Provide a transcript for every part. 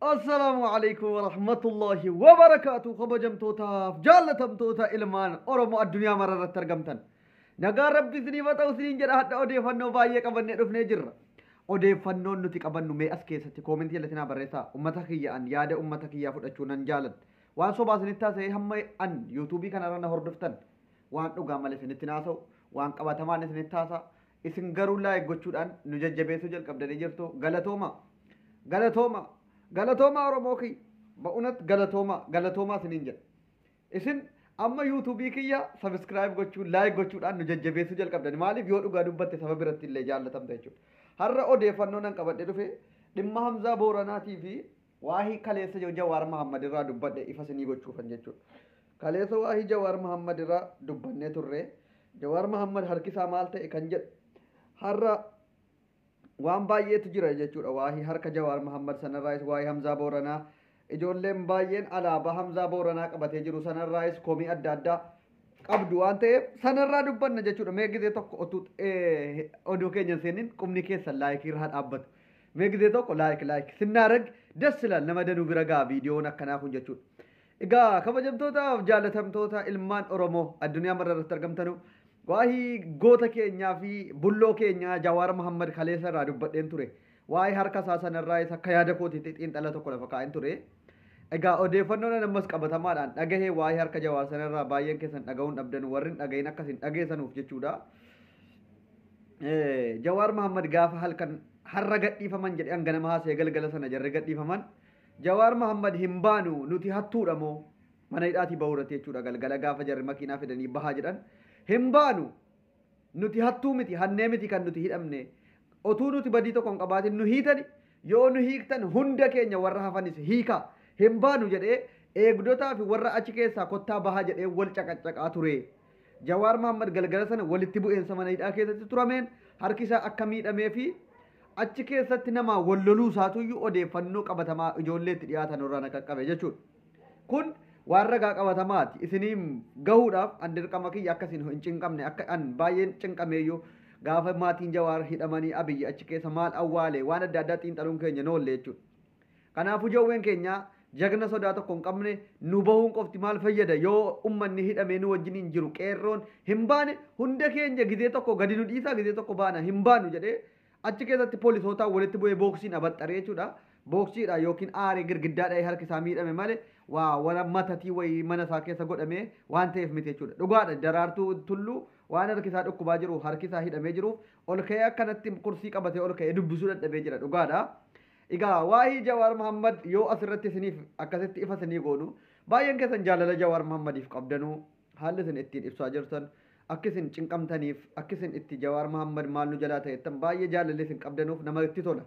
Assalaamu alaikum warahmatullahi wabarakaatu. Kabajamtootaaf jaallatamtoota ilmaan Oromoo addunyaa mara irratti argamtan. Nagaan Rabbi isiniif haa ta'u isiniin jedha. Hadha odeeffannoo baay'ee qabannee dhufnee jirra. Odeeffannoon nuti qabannu mee as keessatti koomentii jalatti naa barreessaa. Uummata kiyya an yaada uummata kiyyaa fudhachuu nan jaaladha. Waan sobaa isinitti haasa'ee hamma an yuutuubii kanarra na hordoftan waan dhugaa malee isinitti haasa'u, waan qabatamaan isinitti haasa'a. Isin garuu like gochuudhaan nu jajjabeessuu jalqabdanii jirtu. Galatooma. Galatooma. Galatooma Oromoo kiyya. Ba'unat galatooma. Galatoomaa isiniin jedha. Isin amma yuutuubii kiyya subscribe gochuun, like gochuudhaan nu jajjabeessuu jalqabdani. Maaliif yoo dhugaa dubbatte saba biratti illee jaallatamta jechuudha. Har'a odeeffannoo nan qabadhe dhufe dhimma Hamzaa Booranaatii fi waahii kaleessa Jawaar Mahammad irraa dubbadhe ifa isinii gochuufan jechuudha. Kaleessa waahii Jawaar Mahammad irraa dubbannee turre. Jawaar Mahammad harki isaa maal ta'e kan jedhu har'a waan baay'eetu jira jechuudha. Waahii harka Jawaar Mahammad sanarraayis, waahii Hamzaa Booranaa, ijoolleen baay'een alaabaa Hamzaa Booranaa qabatee jiru sanarraayis komii adda addaa qabdu waan ta'eef sanarraa dubbanna jechuudha. Mee gizee tokko otuu oduu keenya hin seenin qubni keessan laayikii irraa dhaabbatu. Mee gizee tokko like like sinnaarag das ilaal nama danuu bira ga'a viidiyoon akkanaa kun jechuudha. Egaa kabajamtootaaf jaalatamtoota ilmaan Oromoo addunyaa mara irratti argamtanu, waa'ee goota keenyaa fi bulloo keenyaa Jawaar Mahammad kaleessa irraa dubbadheen ture. Waa'ee harka isaa sanarraayis akka yaada kootiitti xiinxala tokko lafa kaa'een ture. Egaa odeeffannoon ammas qabatamaadhaan dhagahee waa'ee harka Jawaar sanarraa baay'een keessan dhaga'uun dhabdan, warri hin dhagahin akkasin dhageessanuuf jechuudha. Jawaar Mahammad gaafa halkan har'a gadhiifaman jedhee hanganama haasa'ee galgala sana jarri gadhiifaman. Jawaar Mahammad hin baanu, nuti hattuudha moo, mana hidhaatii bahuu irratti jechuudha, galgala gaafa jarri makiinaa fidanii bahaa jedhan, hin baanu, nuti hattuu miti, hannee miti kan nuti hidhamne, otuu nuti badii tokko hin qabaatin nu hiitani, yoo nu hiiktan hunda keenya warra hafanis hiikaa, hin baanu jedhee eegdotaa fi warra achi keessaa kottaa bahaa jedhee wal caqaccaqaa ture. Jawaar Mahammad galgala sana walitti bu'eensa mana hidhaa keessatti turameen harki isaa akka miidhamee fi achi keessatti nama wal loluu isaatuyyuu odeeffannoo qabatamaa ijoolleetti dhiyaatan irraa na qaqqabe jechuudha. Kun waan ragaa qabatamaati. Isiniin gahuudhaaf an dirqama kiyya akkasiin hin cinqamne, akka an baay'een cinqameeyyuu gaafa maatiin Jawaar hidhamanii Abiyyi achi keessa maal awwaale waan adda addaa xiinxaluun keenya noolle jechuudha. Kanaafuu jawween keenya jagna sodaa tokko hin qabne nu bahuun qofti maal fayyada yoo ummanni hidhamee nu wajjin hin jiru, qeerroon hin baane, hunda keenya gizee tokko gadi nu dhiisaa, gizee tokko baana, hin baanu jedhee achi keessatti poolisootaan walitti bu'ee booksiin abaxxaree jechuudha. Booksiidha yookiin aaree girgiddaa dha'ee harki isaa miidhame malee waa wara matatii wayii mana isaa keessa godhamee waan ta'eef miti jechuudha. Dhugaadha, Daraartuu Tulluu waan harki isaa dhukkubaa jiru, harki isaa hidhamee jiruuf ol ka'ee akkanatti kursii qabatee ol ka'ee dubbisuu dadhabee jira, dhugaadha. Egaa waa'ee Jawaar Mahammad yoo asirratti isiniif akkasitti ifa isinii goonu, baay'een keessan jaalala Jawaar Mahammadiif qabdanuu haalli isin ittiin ibsaa jirtan, akka isin cinqamtaniif, akka isin itti Jawaar Mahammad maal nu jalaa ta'ettan baay'ee jaalalli isin qabdanuuf namatti tola.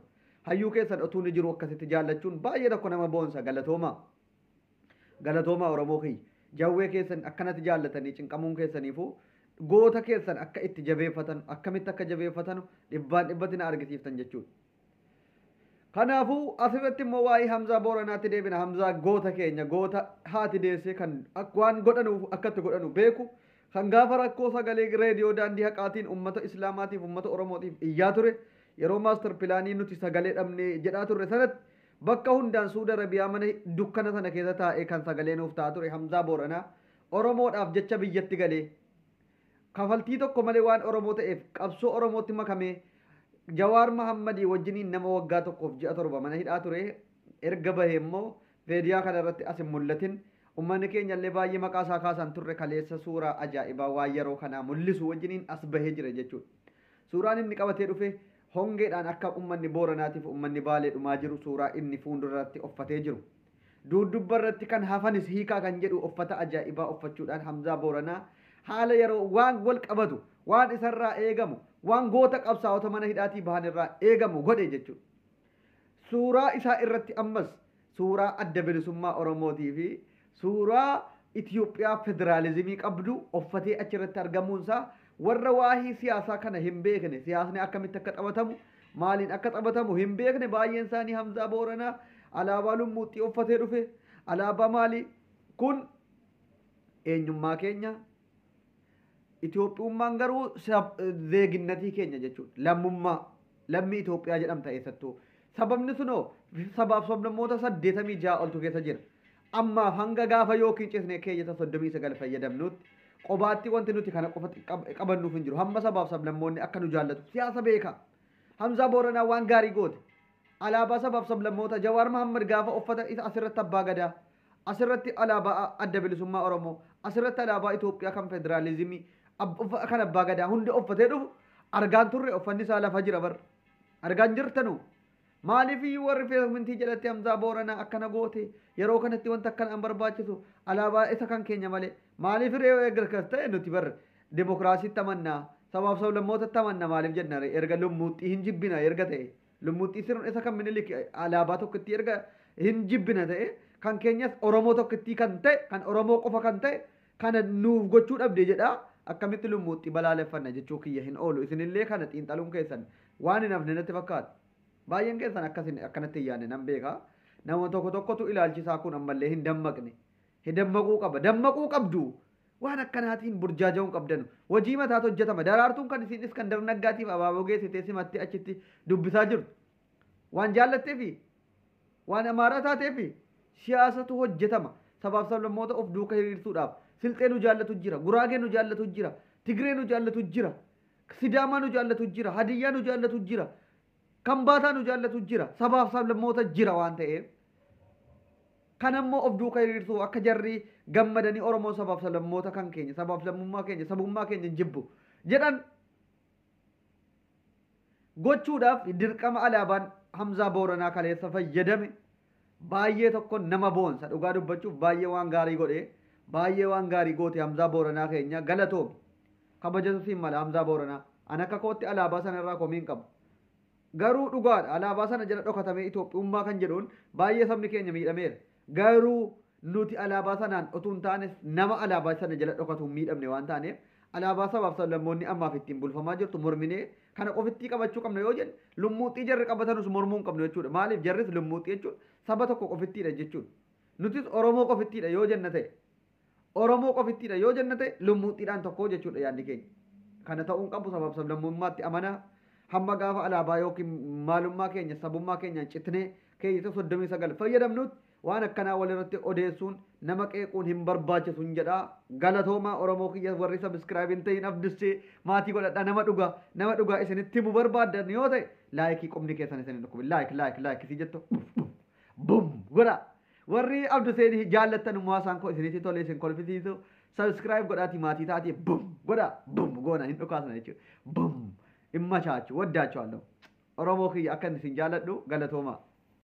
Hayyuu keessan otuu ni jiru akkasitti jaallachuun baay'ee tokko nama boonsa. Galatoomaa. Galatoomaa Oromoo kiyya. Jawwee keessan akkanatti jaallatanii cinqamuun keessaniifuu goota keessan akka itti jabeeffatan, akkamitti akka jabeeffatan dhibbaan dhibbatti na argisiiftan jechuudha. Kanaafuu asirratti immoo waa'ee Hamzaa Booranaatti deebina. Hamzaa goota keenya, goota haati deessee, kan waan godhanuuf akkatti godhanu beeku, kan gaafa rakkoo sagalee reediyoo daandii haqaatiin uummata Islaamaatiif uummata Oromootiif iyyaa ture, yeroo master pilaanii nuti sagalee dhabne jedhaa turre sanatti bakka hundaan Suudi Arabiyaa mana dukkana sana keessa taa'ee kan sagalee nuuf ta'aa ture Hamzaa Booranaa Oromoodhaaf jecha biyyatti galee kafaltii tokko malee waan Oromoo ta'eef qabsoo Oromootti makamee Jawaar Mahammadii wajjiniin nama waggaa 1 fi ji'a 7 mana hidhaa ture, erga bahee immoo miidiyaa kana irratti as hin mul'atin, uummanni keenya illee baay'ee maqaa isaa kaasan turre, kaleessa suuraa ajaa'ibaa waan yeroo kanaa mul'isu wajjiniin as bahee jira jechuudha. Suuraan inni qabatee dhufe hongeedhaan akka uummanni Booranaatiif uummanni Baalee dhumaa jiru suuraa inni fuulduratti uffatee jiru. Dudduubba irratti kan hafanis hiikaa kan jedhu uffata ajaa'ibaa uffachuudhaan Hamzaa Booranaa haala yeroo waan wal qabatu, waan isarraa eegamu, waan goota qabsaa'ota mana hidhaatii bahan irraa eegamu godhe jechuudha. Suuraa isaa irratti ammas suuraa Adda Bilisummaa Oromootii fi suuraa Itiyoophiyaa federaalizimii qabdu uffatee achirratti argamuunsaa warra waahii siyaasaa kana hin beekne, siyaasni akkamitti akka taphatamu, maaliin akka taphatamu hin beekne, baay'een isaanii Hamzaa Booranaa alaabaa lummuuxxii uffatee dhufe, alaabaa maalii kun, eenyummaa keenya Itoophiyummaan garuu zeeginnatii keenya jechuudha. Lammummaa lammii Itoophiyaa jedhamta eessattuu. Sababni sunoo sabaaf sablammoota 86 oltu keessa jira. Ammaaf hanga gaafa yookiin cisnee keeyyata 39 fayyadamnutti qobaatti wanti nuti kana qofa qabannuuf hin jiru. Hamma sabaaf sablammoonni akka nu jaallatu siyaasa beeka. Hamzaa Booranaa waan gaarii goote. Alaabaa sabaaf sablammoota Jawaar Mahammad gaafa uffata isa asirratti abbaa gadaa, asirratti alaabaa adda bilisummaa Oromoo, asirratti alaabaa Itoophiyaa kan federaalizimii, kan abbaa gadaa hunda uffatee dhufu argaan turre uffanni isaa lafa jira bar. Argaan jirtanu. Maaliif iyyuu warri feesbuukii jalatti Hamzaa Booranaa akkana goote yeroo kanatti wanta akkana hin barbaachisu alaabaa isa kan keenya malee maaliif ree erga akkas ta'e nuti bar dimokiraasiitti amannaa sabaaf sablammootatti amanna maaliif jenna ree erga lummuuxxii hin jibbina erga ta'e lummuuxxii sirna isa kan Minilik alaabaa tokkotti erga hin jibbina ta'e kan keenyas Oromoo tokkotti kan ta'e kan Oromoo qofa kan ta'e kana nuuf gochuu dhabde jedha akkamitti lummuuxxii balaaleffanna jechuu kiyya hin oolu isinillee kana xiinxaluun keessan waan hin hafne natti fakkaata. Baay'een keessan akkasin akkanatti hin yaadne nan beeka. Nama tokko tokkotu ilaalchisaa kun ammallee hin dammaqne. Hin dammaquu qaba. Dammaquu qabdu. Waan akkanaatiin burjaaja'uu hin qabdanu. Hojii mataatu hojjetama. Daraartuun kan isiin Iskandar Naggaatiif abaaboo geessitee simattee achitti dubbisaa jirtu. Waan jaallatteefi waan amaaraa taateefi siyaasatu hojjetama. Sabaaf sablammoota of duuka hiriirsuudhaaf. Silxee nu jaallatu jira. Guraagee nu jaallatu jira. Tigree nu jaallatu jira. Sidaamaa nu jaallatu jira. Hadiyyaa nu jaallatu jira. Kambaataa nu jaallatu jira. Sabaaf sablammoota jira waan ta'eef. Kan ammoo of duuka hiriirsuuf akka jarri gammadanii Oromoon sabaaf sablammoota kan keenya sabaaf lammummaa keenya sabummaa keenya hin jibbu jedhan gochuudhaaf dirqama alaabaan Hamzaa Booranaa kaleessa fayyadame baay'ee tokko nama boonsa dhugaa dubbachuuf baay'ee waan gaarii godhe baay'ee waan gaarii goote Hamzaa Booranaa keenya galatoomi kabajatu siin mala Hamzaa Booranaa an akka kootti alaabaa sanarraa komii hin qabu. Garuu dhugaadha alaabaa sana jala dhokatamee Itoophiyummaa kan jedhuun baay'ee sabni keenya miidhameera. Garuu nuti alaabaa sanaan utuu hin taane nama alaabaa sana jala dhokatuun miidhamne waan taaneef alaabaa sabaaf sablammoonni ammaaf ittiin bulfamaa jirtu morminee kana qofittii qabachuu qabna yoo jenne lummuuxxii jarri qabatanus mormuu hin qabnu jechuudha. Maaliif jarris lummuuxxii jechuun saba tokko qofittiidha jechuudha. Nutis Oromoo qofittiidha yoo jenna ta'e Oromoo qofittiidha yoo jenna ta'e lummuuxxiidhaan tokko jechuudha yaadni keenya. Kana ta'uu hin qabu sabaaf sablammummaatti amanaa. Hamma gaafa alaabaa yookiin maalummaa keenya sabummaa keenyaan citnee keeyyata 39 fayyadamnutti waan akkanaa walirratti odeessuun nama qeequun hin barbaachisu hin jedhaa. Galatoomaa Oromoo kiyya warri subscribe hin ta'in abdissee maatii godhadhaa nama dhugaa nama dhugaa isinitti himu barbaaddan yoo ta'e like qubni keessan isin hin dhukkubin like like like isii jettu bum godhaa. Warri Abduseen jaallattan immoo haasaan koo isinitti tole isin kolfisiisu subscribe godhaatii maatii taatii bum godhaa bum goona hin dhukaasna jechuudha bum hin machaachu waddaachuwallo. Oromoo kiyya akka isin jaalladhu galatoomaa.